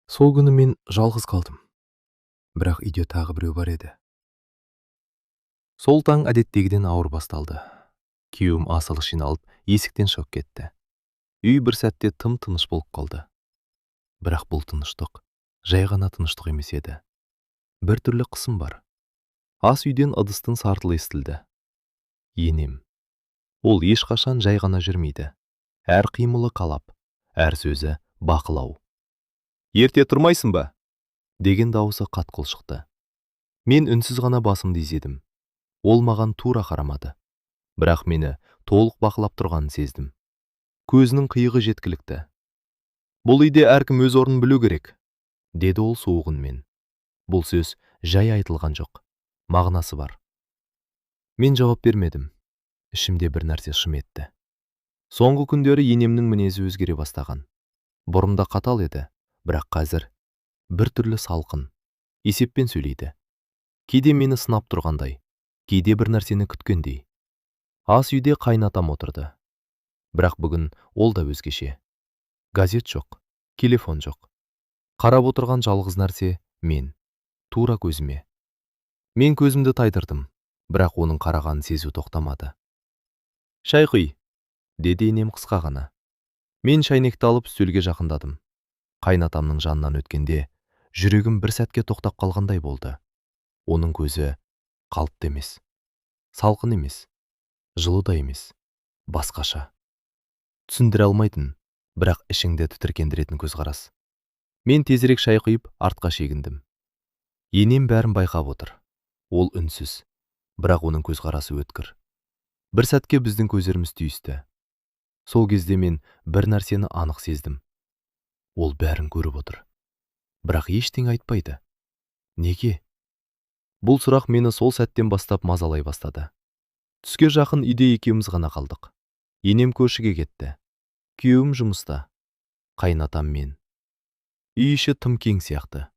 Сол күні мен жалғыз қалдым, бірақ үйде тағы біреу бар еді. Сол таң әдеттегіден ауыр басталды. Күйеуім асығыс жиналып, есіктен шығып кетті. Үй бір сәтте тым тыныш болып қалды. Бірақ бұл тыныштық жай ғана тыныштық емес еді, бір түрлі қысым бар. Ас үйден ыдыстың сартылы естілді. Енем. Ол ешқашан жай ғана жүрмейді. Әр қимылы талап, әр сөзі бақылау. «Ерте тұрмайсың ба?» деген дауысы қатқыл шықты. Мен үнсіз ғана басымды изедім. Ол маған тура қарамады, бірақ мені толық бақылап тұрғанын сездім. Көзінің қиығы жеткілікті. «Бұл үйде әркім өз орнын білу керек», – деді ол суық үнмен. Бұл сөз жай айтылған жоқ, мағынасы бар. Мен жауап бермедім. Ішімде бір нәрсе шым етті. Соңғы күндері енемнің мінезі өзгере бастаған. Бұрында қатал еді, бірақ қазір бір түрлі салқын, есеппен сөйлейді. Кейде мені сынап тұрғандай, кейде бір нәрсені күткендей. Ас үйде қайынатам отырды. Бірақ бүгін ол да өзгеше. Газет жоқ, телефон жоқ. Қарап отырған жалғыз нәрсе – мен, тура көзіме. Мен көзімді тайдырдым, бірақ оның қарағанын сезу тоқтамады. «Шай құй», – деді енем қысқа ғана. Мен шайнекті алып, үстелге жақындадым. Қайынатамның жанынан өткенде жүрегім бір сәтке тоқтап қалғандай болды. Оның көзі қалыпты емес, салқын емес, жылы да емес, басқаша, түсіндіре алмайтын, бірақ ішіңді тітіркендіретін көзқарас. Мен тезірек шай құйып, артқа шегіндім. Енем бәрін байқап отыр. Ол үнсіз, бірақ оның көзқарасы өткір. Бір сәтке біздің көздеріміз түйісті. Сол кезде мен бір нәрсені анық сездім: ол бәрін көріп отыр, бірақ ештеңе айтпайды. Неге? Бұл сұрақ мені сол сәттен бастап мазалай бастады. Түске жақын үйде екеуміз ғана қалдық. Енем көршіге кетті, күйеуім жұмыста, қайынатам мен. Үй іші тым кең сияқты,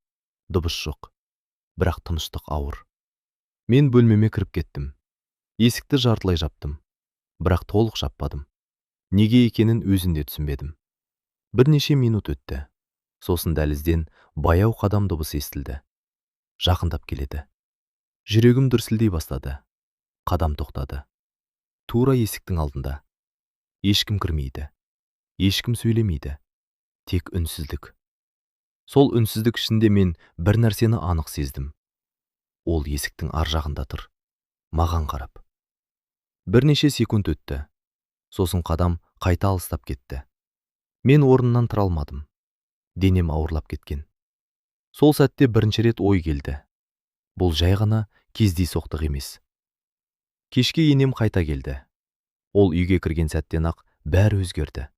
дыбыс жоқ, бірақ тыныштық ауыр. Мен бөлмеме кіріп кеттім. Есікті жартылай жаптым, бірақ толық жаппадым. Неге екенін өзім де түсінбедім. Бірнеше минут өтті. Сосын дәлізден баяу қадам дыбысы естілді. Жақындап келеді. Жүрегім дүрсілдей бастады. Қадам тоқтады тура есіктің алдында. Ешкім кірмейді, ешкім сөйлемейді, тек үнсіздік. Сол үнсіздік ішінде мен бір нәрсені анық сездім: ол есіктің ар жағында тұр, маған қарап. Бірнеше секунд өтті. Сосын қадам қайта алыстап кетті. Мен орнымнан тұра алмадым, денем ауырлап кеткен. Сол сәтте бірінші рет ой келді: бұл жай ғана кездейсоқтық емес. Кешке енем қайта келді. Ол үйге кірген сәттен ақ бәрі өзгерді.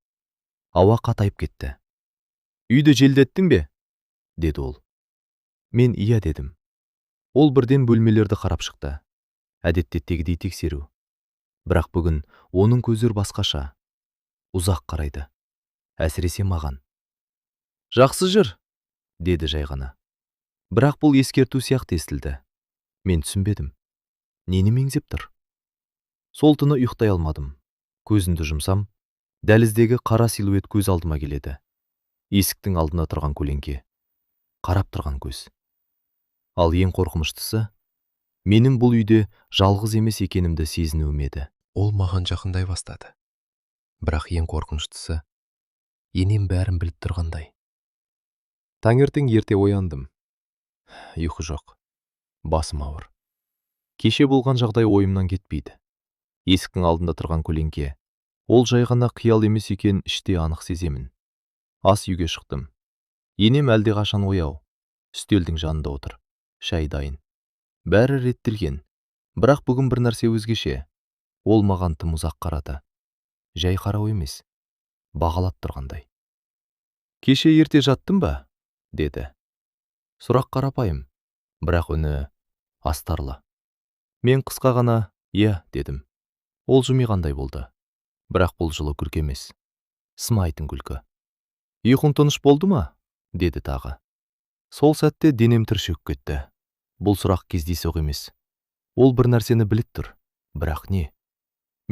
Ауа қатайып кетті. «Үйді желдеттің бе?» – деді ол. Мен «Иә» дедім. Ол бірден бөлмелерді қарап шықты. Әдеттегідей тексеру. Бірақ бүгін оның көздері басқаша, ұзақ қарайды, әсіресе маған. «Жақсы жүр», – деді жай ғана. Бірақ бұл ескерту сияқты естілді. Мен түсінбедім, нені меңзеп тұр? Сол түні ұйықтай алмадым. Көзімді жұмсам, дәліздегі қара силуэт көз алдыма келеді. Есіктің алдында тұрған көлеңке, қарап тұрған көз. Ал ең қорқыныштысы – менің бұл үйде жалғыз емес екенімді сезінуім еді. Ол маған жақындай бастады. Бірақ ең қорқыныштысы – енем бәрін біліп тұрғандай. Таңертең ерте ояндым. Ұйқы жоқ, басым ауыр. Кеше болған жағдай ойымнан кетпейді. Есіктің алдында тұрған көлеңке. Ол жай ғана қиял емес екенін іште анық сеземін. Ас үйге шықтым. Енем әлдеқашан ояу, үстелдің жанында отыр. Шай дайын, бәрі реттелген. Бірақ бүгін бір нәрсе өзгеше. Ол маған тым ұзақ қарады. Жай қарау емес, бағалап тұрғандай. «Кеше ерте жаттың ба?» – деді. Сұрақ қарапайым, бірақ үні астарлы. Мен қысқа ғана «Иә» дедім. Ол жымиғандай болды, бірақ бұл жылы күлкі емес, сынайтын күлкі. «Ұйқың тыныш болды ма?» – деді тағы. Сол сәтте денем түршігіп кетті. Бұл сұрақ кездейсоқ емес. Ол бір нәрсені біліп тұр, бірақ не?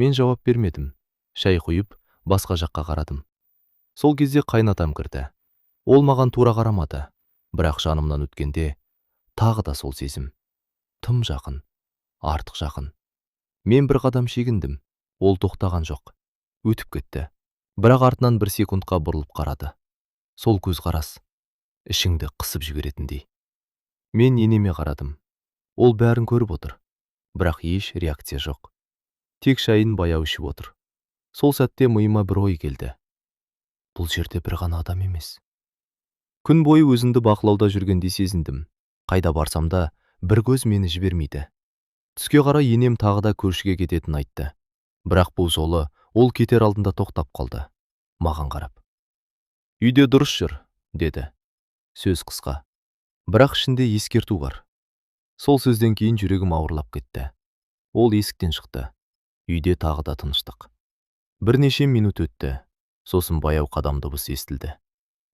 Мен жауап бермедім. Шай құйып, басқа жаққа қарадым. Сол кезде қайынатам кірді. Ол маған тура қарамады, бірақ жанымнан өткенде тағы да сол сезім. Тым жақын, артық жақын. Мен бір қадам шегіндім, ол тоқтаған жоқ. Өтіп кетті. Бірақ артынан бір секундқа бұрылып қарады. Сол көзқарас ішіңді қысып жіберетіндей. Мен енеме қарадым. Ол бәрін көріп отыр. Бірақ еш реакция жоқ. Тек шайын баяу ішіп отыр. Сол сәтте миыма бір ой келді. Бұл жерде бір ғана адам емес. Күн бойы өзімді бақылауда жүргендей сезіндім. Қайда барсам да, бір көз мені жібермейді. Түске қарай енем тағы да көршіге кететінін айтты. Бірақ бұл жолы ол кетер алдында тоқтап қалды. Маған қарап. «Үйде дұрыс жүр», деді. Сөз қысқа. Бірақ ішінде ескерту бар. Сол сөзден кейін жүрегім ауырлап кетті. Ол есіктен шықты. Үйде тағы да тыныштық. Бірнеше минут өтті. Сосын баяу қадам дыбыс естілді.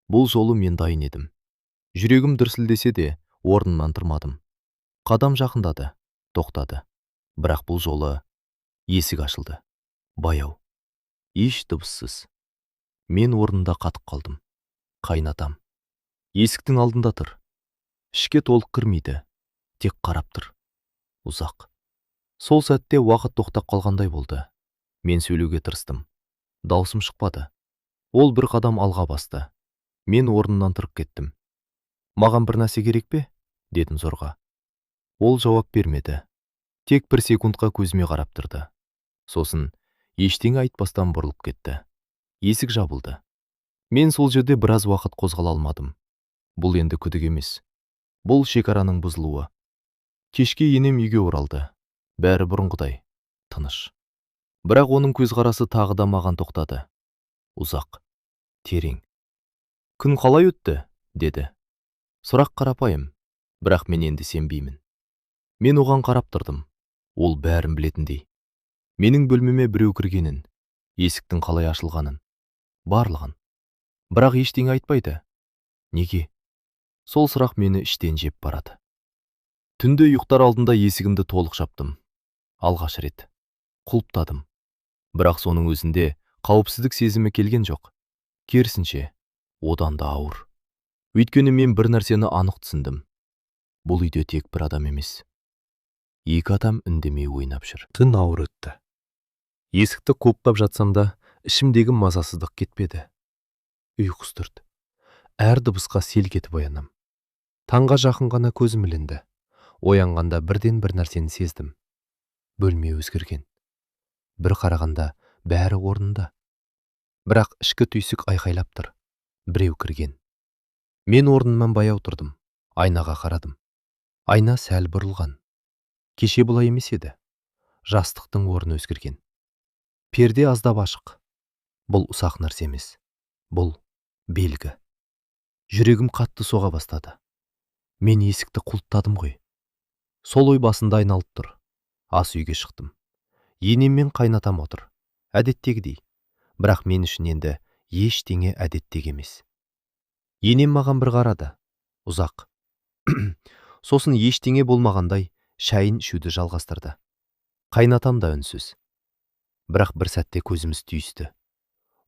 Бұл жолы мен дайын едім. Жүрегім дүрсілдесе де, орнымнан тұрмадым. Қадам жақындады, тоқтады. Бірақ бұл жолы есік ашылды. Баяу. Еш дыбыссыз. Мен орнымда қатып қалдым. Қайнатам. Есіктің алдында тұр. Ішке толық кірмейді. Тек қарап тұр. Ұзақ. Сол сәтте уақыт тоқтап қалғандай болды. Мен сөйлеуге тырыстым. Даусым шықпады. Ол бір қадам алға басты. Мен орнымнан тұрып кеттім. «Маған бір нәрсе керек пе?» дедім зорға. Ол жауап бермеді. Тек бір секундқа көзіме қарап тұрды. Сосын ештеңе айтпастан бұрылып кетті. Есік жабылды. Мен сол жерде біраз уақыт қозғала алмадым. Бұл енді күдік емес. Бұл шекараның бұзылуы. Кешке енем үйге оралды. Бәрі бұрынғыдай, тыныш. Бірақ оның көзқарасы тағы да маған тоқтады. Ұзақ, терең. «Күн қалай өтті?» деді. Сұрақ қарапайым, бірақ мен енді сенбеймін. Мен оған қарап тұрдым. Ол бәрін білетіндей. Менің бөлмеме біреу кіргенін, есіктің қалай ашылғанын, барлығын. Бірақ ештеңе айтпайды. Неге? Сол сұрақ мені іштен жеп барады. Түнде ұйықтар алдында есігімді толық жаптым. Алғаш рет. Құлыптадым. Бірақ соның өзінде қауіпсіздік сезімі келген жоқ. Керісінше, одан да ауыр. Өйткені мен бір нәрсені анық түсіндім. Бұл үйде тек бір адам емес. Екі адам үндемей ойнап жүр. Түн ауыр өтті. Есікті құлыптап жатсам да, ішімдегі мазасыздық кетпеді. Ұйқы үстірт. Әр дыбысқа селк етіп оянам. Таңға жақын ғана көзім ілінді. Оянғанда бірден бір нәрсені сездім. Бөлме өзгерген. Бір қарағанда бәрі орнында. Бірақ ішкі түйсік айқайлап тұр. Біреу кірген. Мен орнымнан баяу тұрдым. Айнаға қарадым. Айна сәл бұрылған. Кеше бұлай емес еді. Жастықтың орны өзгерген. Перде аздап ашық. Бұл ұсақ нәрсе емес. Бұл белгі. Жүрегім қатты соға бастады. Мен есікті құлыптадым ғой. Сол ой басында айналып тұр. Ас үйге шықтым. Енем мен қайнатам отыр. Әдеттегідей. Бірақ мен үшін енді ештеңе әдеттегі емес. Енем маған бір қарады. Ұзақ. Сосын ештеңе болмағандай шайын ішуді жалғастырды. Қайнатам да үнсіз. Бірақ бір сәтте көзіміз түйісті.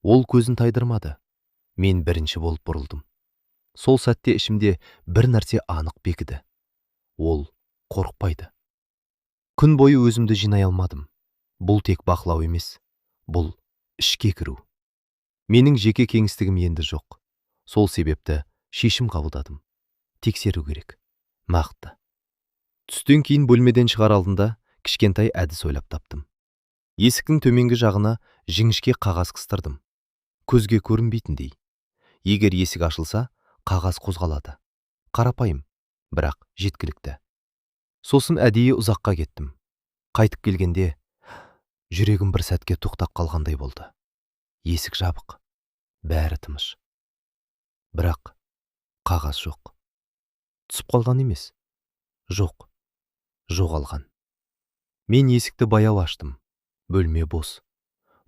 Ол көзін тайдырмады. Мен бірінші болып бұрылдым. Сол сәтте ішімде бір нәрсе анық бекіді. Ол қорықпайды. Күн бойы өзімді жинай алмадым. Бұл тек бақылау емес, бұл ішке кіру. Менің жеке кеңістігім енді жоқ. Сол себепті шешім қабылдадым. Тексеру керек. Нақты. Түстен кейін бөлмеден шығар алдында кішкентай әдіс ойлап таптым. Есіктің төменгі жағына жіңішке қағаз қыстырдым. Көзге көрінбейтіндей. Егер есік ашылса, қағаз қозғалады. Қарапайым, бірақ жеткілікті. Сосын әдейі ұзаққа кеттім. Қайтып келгенде жүрегім бір сәтке тоқтап қалғандай болды. Есік жабық. Бәрі тыныш. Бірақ қағаз жоқ. Түсіп қалған емес. Жоқ. Жоғалған. Мен есікті баяу аштым. Бөлме бос.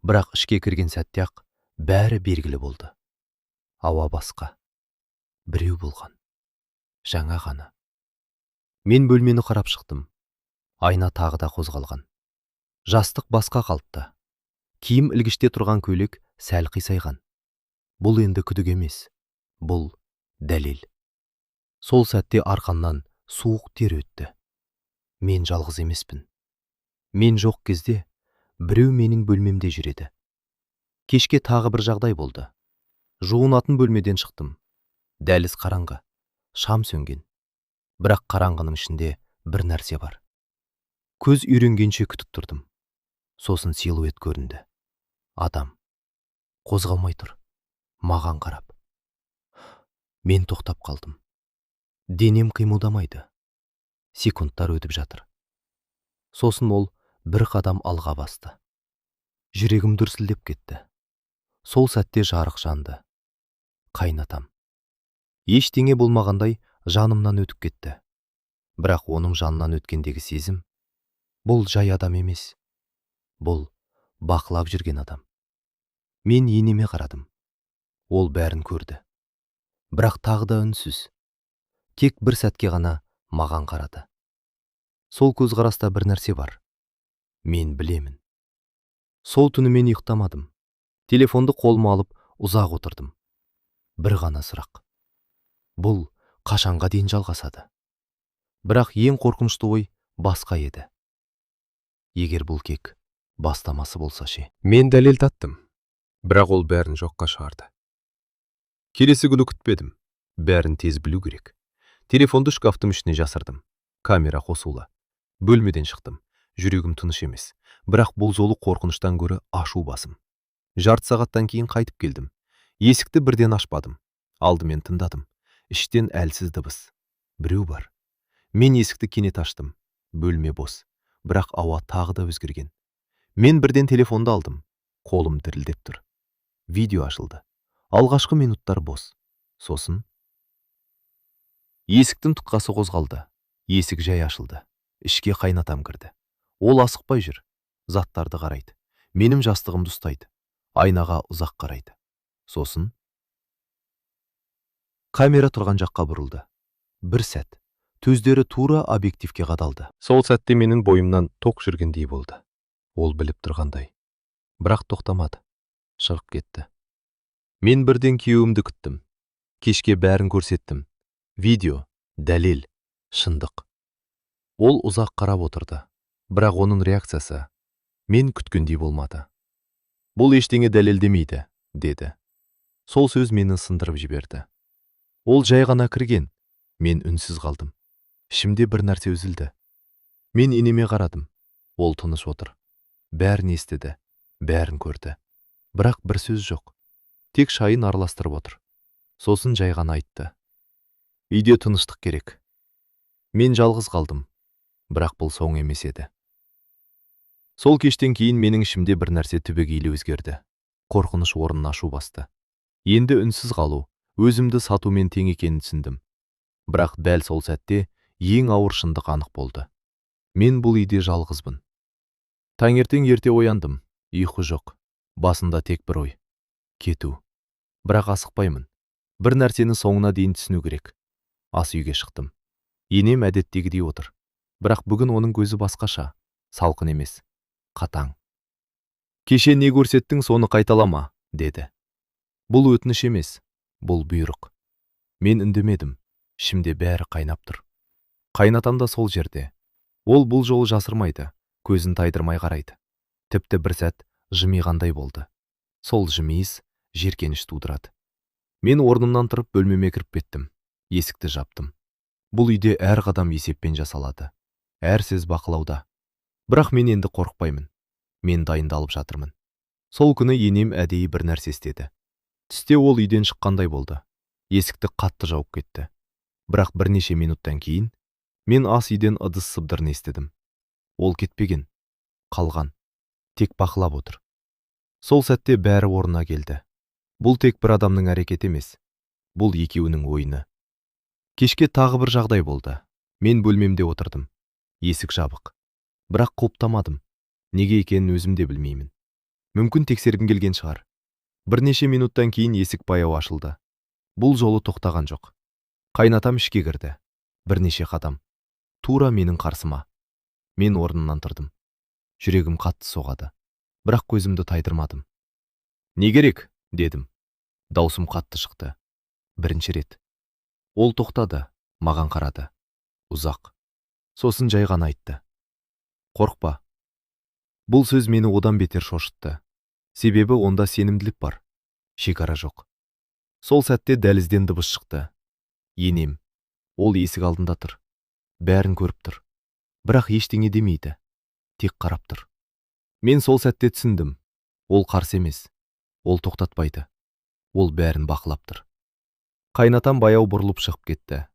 Бірақ ішке кірген сәтте-ақ бәрі белгілі болды. Ауа басқа. Біреу болған. Жаңа ғана. Мен бөлмені қарап шықтым. Айна тағы да қозғалған. Жастық басқа қалыпты. Киім ілгіште тұрған көйлек сәл қисайған. Бұл енді күдік емес. Бұл Дәлел. Сол сәтте арқамнан суық тер өтті. Мен жалғыз емеспін. Мен жоқ кезде біреу менің бөлмемде жүреді. Кешке тағы бір жағдай болды. Жуынатын бөлмеден шықтым. Дәліз қараңғы, шам сөнген. Бірақ қараңғының ішінде бір нәрсе бар. Көз үйренгенше күтіп тұрдым. Сосын силуэт көрінді. Адам. Қозғалмай тұр. Маған қарап. Мен тоқтап қалдым. Денем қимылдамайды. Секундтар өтіп жатыр. Сосын ол бір қадам алға басты. Жүрегім дүрсілдеп кетті. Сол сәтте жарық жанды. Қайнатам. Ештеңе болмағандай жанымнан өтіп кетті. Бірақ оның жанынан өткендегі сезім, бұл жай адам емес. Бұл бақылап жүрген адам. Мен енеме қарадым. Ол бәрін көрді. Бірақ тағы да үнсіз. Тек бір сәтке ғана маған қарады. Сол көзқараста бір нәрсе бар. Мен білемін. Сол түні мен ұйықтамадым. Телефонды қолыма алып ұзақ отырдым. Бір ғана сұрақ. Бұл қашанға дейін жалғасады? Бірақ ең қорқынышты ой басқа еді. Егер бұл кек бастамасы болса ше? Мен дәлел таптым, бірақ ол бәрін жоққа шығарды. Келесі күні күтпедім. Бәрін тез білу керек. Телефонды шкафтың ішіне жасырдым. Камера қосулы. Бөлмеден шықтым. Жүрегім тыныш емес. Бірақ бұл жолы қорқыныштан гөрі ашу басым. Жарты сағаттан кейін қайтып келдім. Есікті бірден ашпадым. Алдымен тыңдадым. Іштен әлсіз дыбыс. Біреу бар. Мен есікті кенет аштым. Бөлме бос. Бірақ ауа тағы да өзгерген. Мен бірден телефонды алдым. Қолым дірілдеп тұр. Видео ашылды. Алғашқы минуттар бос. Сосын есіктің тұтқасы қозғалды. Есік жай ашылды. Ішке қайнатам кірді. Ол асықпай жүр. Заттарды қарайды. Менің жастығымды ұстайды. Айнаға ұзақ қарайды. Сосын камера тұрған жаққа бұрылды. Бір сәт. Көздері тура объективке қадалды. Сол сәтте менің бойымнан ток жүргендей болды. Ол біліп тұрғандай. Бірақ тоқтамады. Шығып кетті. Мен бірден күйеуімді күттім. Кешке бәрін көрсеттім. Видео, дәлел, шындық. Ол ұзақ қарап отырды. Бірақ оның реакциясы мен күткендей болмады. «Бұл ештеңе дәлелдемейді», деді. Сол сөз мені сындырып жіберді. Ол жай ғана кірген. Мен үнсіз қалдым. Ішімде бір нәрсе үзілді. Мен енеме қарадым. Ол тыныш отыр. Бәрін естіді, бәрін көрді. Бірақ бір сөз жоқ. Тек шайын араластырып отыр. Сосын жай ғана айтты: «Үйде тыныштық керек». Мен жалғыз қалдым. Бірақ бұл соң емес еді. Сол кештен кейін менің ішімде бір нәрсе түбегейлі өзгерді. Қорқыныш орнын ашу басты. Енді үнсіз қалу, өзімді сатумен тең екенін түсіндім. Бірақ дәл сол сәтте ең ауыр шындық анық болды. Мен бұл үйде жалғызбын. Таңертең ерте ояндым. Ұйқы жоқ. Басында тек бір ой. Кету. Бірақ асықпаймын. Бір нәрсені соңына дейін түсіну керек. Ас үйге шықтым. Енем әдеттегідей отыр. Бірақ бүгін оның көзі басқаша. Салқын емес. Қатаң. «Кеше не көрсеттің, соны қайталама», деді. Бұл өтініш емес, бұл бұйрық. Мен үндемедім. Ішімде бәрі қайнап тұр. Қайнатам да сол жерде. Ол бұл жолы жасырмайды, көзін тайдырмай қарайды. Тіпті бір сәт жымиғандай болды. Сол жымиыс жеркеніш тудырады. Мен орнымнан тұрып бөлмеме кіріп кеттім. Есікті жаптым. Бұл үйде әр қадам есеппен жасалады. Әр сөз бақылауда. Бірақ мен енді қорықпаймын. Мен дайындалып жатырмын. Сол күні енем әдейі бір нәрсе істеді. Түсте ол үйден шыққандай болды. Есікті қатты жауып кетті. Бірақ бірнеше минуттан кейін мен ас үйден ыдыс сыбдырын естідім. Ол кетпеген, қалған. Тек бақылап отыр. Сол сәтте бәрі орнына келді. Бұл тек бір адамның әрекеті емес. Бұл екеуінің ойыны. Кешке тағы бір жағдай болды. Мен бөлмемде отырдым. Есік жабық. Бірақ құлыптамадым. Неге екенін өзім де білмеймін. Мүмкін, тексергім келген шығар. Бірнеше минуттан кейін есік баяу ашылды. Бұл жолы тоқтаған жоқ. Қайнатам ішке кірді. Бірнеше қадам. Тура менің қарсыма. Мен орнымнан тұрдым. Жүрегім қатты соғады. Бірақ көзімді тайдырмадым. «Не керек?» дедім. Даусым қатты шықты. Бірінші рет. Ол тоқтады, маған қарады. Ұзақ. Сосын жай ғана айтты: «Қорықпа». Бұл сөз мені одан бетер шошытты. Себебі онда сенімділік бар, шекара жоқ. Сол сәтте дәлізден дыбыс шықты. Енем. Ол есік алдында тұр. Бәрін көріп тұр. Бірақ ештеңе демейді. Тек қарап тұр. Мен сол сәтте түсіндім. Ол қарсы емес. Ол тоқтатпайды. Ол бәрін бақылап тұр. Қайнатам баяу бұрылып шығып кетті.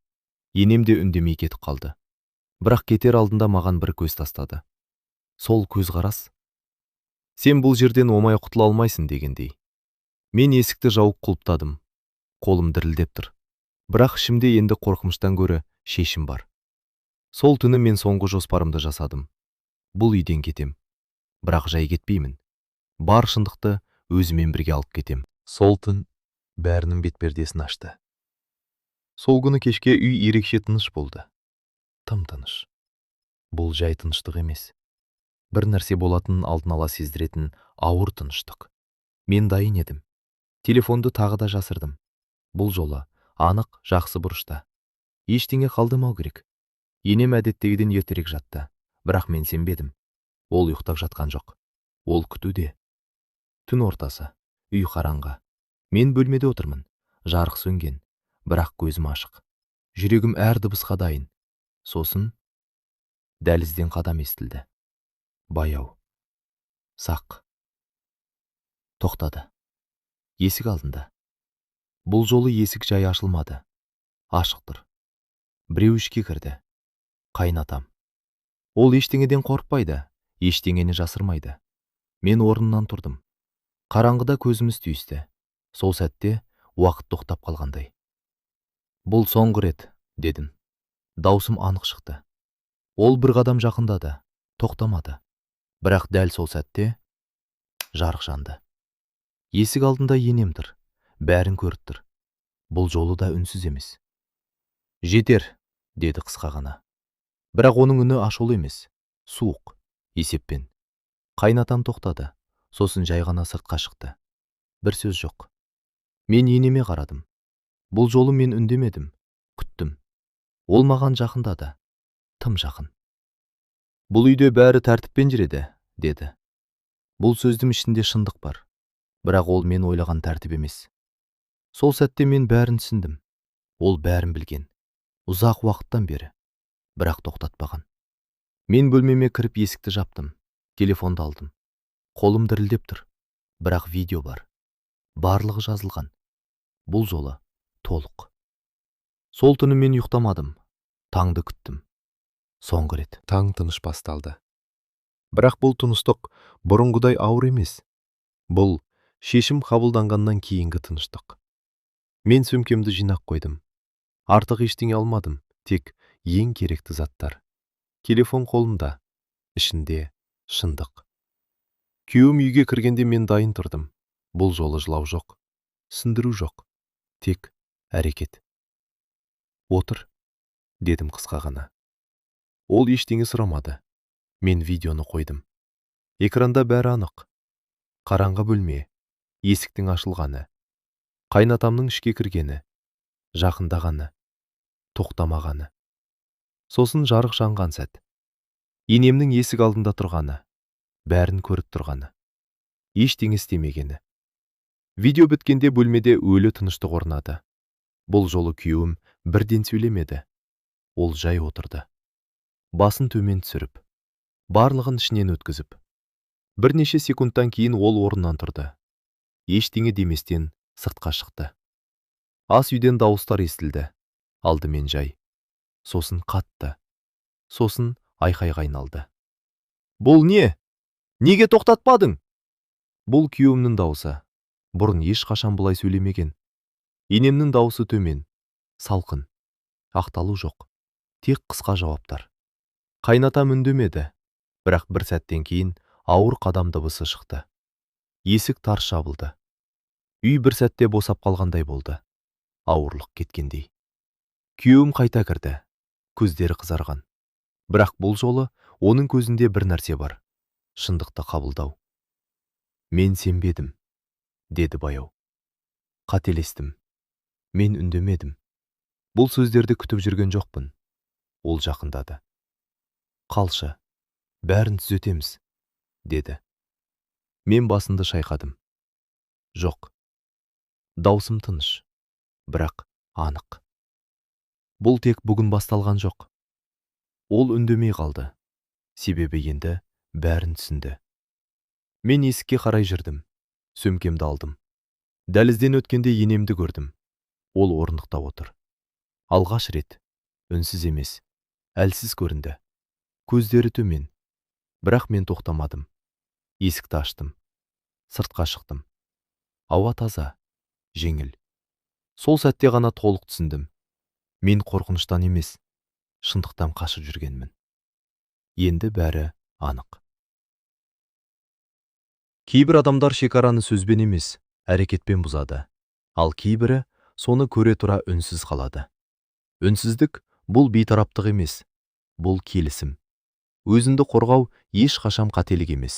Енем де үндемей кетіп қалды. Бірақ кетер алдында маған бір көз тастады. Сол көзқарас: «Сен бұл жерден оңай құтыла алмайсың» дегендей. Мен есікті жауып құлыптадым. Қолым дірілдеп тұр. Бірақ ішімде енді қорқыныштан гөрі шешім бар. Сол түні мен соңғы жоспарымды жасадым. Бұл үйден кетем. Бірақ жай кетпеймін. Бар шындықты өзімен бірге алып кетем. Сол түн бәрінің бетпердесін ашты. Сол күні кешке үй ерекше тыныш болды. Тым тыныш. Бұл жай тыныштық емес. Бір нәрсе болатынын алдын ала сездіретін ауыр тыныштық. Мен дайын едім. Телефонды тағы да жасырдым. Бұл жолы анық, жақсы бұрышта. Ештеңе қалдырмау керек. Енем әдеттегіден ертерек жатты. Бірақ мен сенбедім. Ол ұйықтап жатқан жоқ. Ол күтуде. Түн ортасы. Үй қараңғы. Мен бөлмеде отырмын. Жарық сөнген. Бірақ көзім ашық. Жүрегім әр дыбысқа дайын. Сосын дәлізден қадам естілді. Баяу. Сақ. Тоқтады. Есік алдында. Бұл жолы есік жай ашылмады. Ашық тұр. Біреу ішке кірді. Қайынатам. Ол ештеңеден қорықпайды, ештеңені жасырмайды. Мен орнымнан тұрдым. Қараңғыда көзіміз түйісті. Сол сәтте уақыт тоқтап қалғандай. «Бұл соңғы рет», дедім. Даусым анық шықты. Ол бір қадам жақындады, тоқтамады. Бірақ дәл сол сәтте жарық жанды. Есік алдында енем тұр, бәрін көріп тұр. Бұл жолы да үнсіз емес. «Жетер», деді қысқа ғана. Бірақ оның үні ашулы емес, суық, есеппен. Қайнатам тоқтады, сосын жай ғана сыртқа шықты. Бір сөз жоқ. Мен енеме қарадым. Бұл жолы мен үндемедім, күттім. Ол маған жақындады, тым жақын. «Бұл үйде бәрі тәртіппен жүреді», деді. Бұл сөздің ішінде шындық бар. Бірақ ол мен ойлаған тәртіп емес. Сол сәтте мен бәрін түсіндім. Ол бәрін білген. Ұзақ уақыттан бері. Бірақ тоқтатпаған. Мен бөлмеме кіріп есікті жаптым. Телефонды алдым. Қолым дірілдеп тұр. Бірақ видео бар. Барлығы жазылған. Бұл жолы толық. Сол түні мен ұйықтамадым. Таңды күттім. Соңғы рет. Таң тыныш басталды. Бірақ бұл тыныштық бұрынғыдай ауыр емес. Бұл шешім қабылданғаннан кейінгі тыныштық. Мен сөмкемді жинап қойдым. Артық ештеңе алмадым, тек ең керекті заттар. Телефон қолымда, ішінде шындық. Күйеуім үйге кіргенде мен дайын тұрдым. Бұл жолы жылау жоқ, түсіндіру жоқ, тек әрекет. «Отыр», дедім қысқа ғана. Ол ештеңе сұрамады. Мен видеоны қойдым. Экранда бәрі анық. Қараңғы бөлме, есіктің ашылғаны, қайнатамның ішке кіргені, жақындағаны, тоқтамағаны. Сосын жарық жанған сәт. Енемнің есік алдында тұрғаны, бәрін көріп тұрғаны. Ештеңе істемегені. Видео біткенде бөлмеде өлі тыныштық орнады. Бұл жолы күйеуім бірден сөйлемеді. Ол жай отырды. Басын төмен түсіріп, барлығын ішінен өткізіп. Бірнеше секундтан кейін ол орнынан тұрды. Ештеңе деместен сыртқа шықты. Ас үйден дауыстар естілді. Алдымен жай. Сосын қатты. Сосын айқайға айналды. «Бұл не? Неге тоқтатпадың?» Бұл күйеуімнің даусы. Бұрын ешқашан бұлай сөйлемеген. Енемнің даусы төмен, салқын. Ақталу жоқ. Тек қысқа жауаптар. Қайнатам үндемеді. Бірақ бір сәттен кейін ауыр қадам дыбысы шықты. Есік тарс жабылды. Үй бір сәтте босап қалғандай болды. Ауырлық кеткендей. Күйеуім қайта кірді. Көздері қызарған. Бірақ бұл жолы оның көзінде бір нәрсе бар. Шындықты қабылдау. «Мен сенбедім», деді баяу. «Қателестім. Мен үндемедім. Бұл сөздерді күтіп жүрген жоқпын. Ол жақындады. «Қалшы, бәрін түзетеміз», – деді. Мен басымды шайқадым. «Жоқ». Даусым тыныш, бірақ анық. «Бұл тек бүгін басталған жоқ». Ол үндемей қалды, себебі енді бәрін түсінді. Мен есікке қарай жүрдім, сөмкемді алдым. Дәлізден өткенде енемді көрдім. Ол орындықта отыр. Алғаш рет үнсіз емес, әлсіз көрінді. Көздері төмен. Бірақ мен тоқтамадым. Есікті аштым. Сыртқа шықтым. Ауа таза, жеңіл. Сол сәтте ғана толық түсіндім: мен қорқыныштан емес, шындықтан қашып жүргенмін. Енді бәрі анық. Кейбір адамдар шекараны сөзбен емес, әрекетпен бұзады. Ал кейбірі соны көре тұра үнсіз қалады. Үнсіздік – бұл бейтараптық емес, бұл келісім. Өзіңді қорғау ешқашан қателік емес.